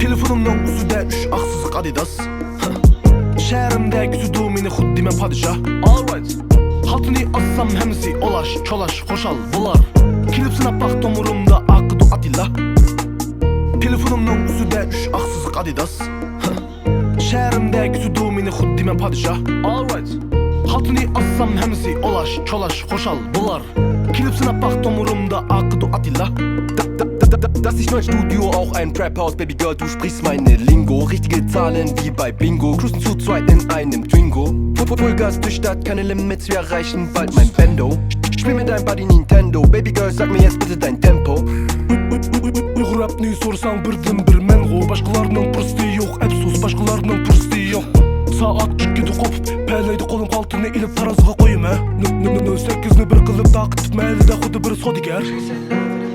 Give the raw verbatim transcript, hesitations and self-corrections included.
تېلېفونۇمنىڭ ئۈستىدە ئۈچ ئاق سىزىق ئادىداس. شەھىرىمدە كۈتىدۇ مېنى خۇددى مەن پادىشاھ. Alright. خالتىنى ئاچسام ھەممىسى ئولاش، چولاش، خۇشال بۇلار. كېلىپ سىناپ باق تومۇرۇمدا ئاقىدۇ ئاتىلا. تېلېفونۇمنىڭ ئۈستىدە ئۈچ ئاق سىزىق ئادىداس. شەھىرىمدە كۈتىدۇ مېنى خۇددى مەن پادىشاھ. Alright. خالتىنى ئاچسام ھەممىسى ئولاش، چولاش، خۇشال بۇلار. كېلىپ سىناپ باق تومۇرۇمدا ئاقىدۇ ئاتىلا. Das ist mein Studio, auch ein Trap House, Baby Girl, du sprichst meine Lingo. Richtige Zahlen wie bei Bingo, cruisen zu zweit in einem Twingo. Vollgas durch Stadt, keine Limits, wir erreichen bald mein Bendo. Spiel mit deinem Buddy Nintendo, Baby Girl, sag mir jetzt bitte dein Tempo. ئۇيغۇر رەپنى سورىساڭ بىردىن بىر مەنغۇ. باشقىلارنىڭ پۇرسىتى يوق، ئەپسۇس، باشقىلارنىڭ پۇرسىتى يوق. سائەت ئىككىدە قوپۇپ، پەلەيدە قولۇم، خالتىنى ئېلىپ تارازىغا قويىمەن. نۆل سەككىزنى بىر قىلىپ تارقىتىپ مەھەللىدە خۇددى بىر سودىگەر.